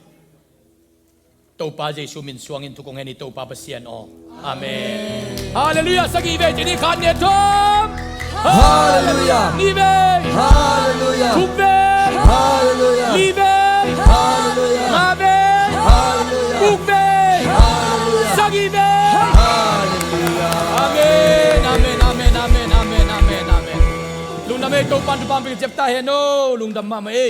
Topa Jesu min suangin thu kong ngen hi Topa Pasian aw. Amen. Halleluiah. Sagih vei ci ni. Khat, nih, thum. Halleluiah. Nih vei. Halleluiah. Thum vei. Halleluiah. Li vei. Halleluiah. Nga vei. Halleluiah. Guk vei. Halleluiah. Sagih vei. Halleluiah. Amen. Amen. Amen. Amen. Amen. Amen. Amen. Lungdam ei, Topa'n thupha pia ciat ta hen aw. Lungdam mahmah ei.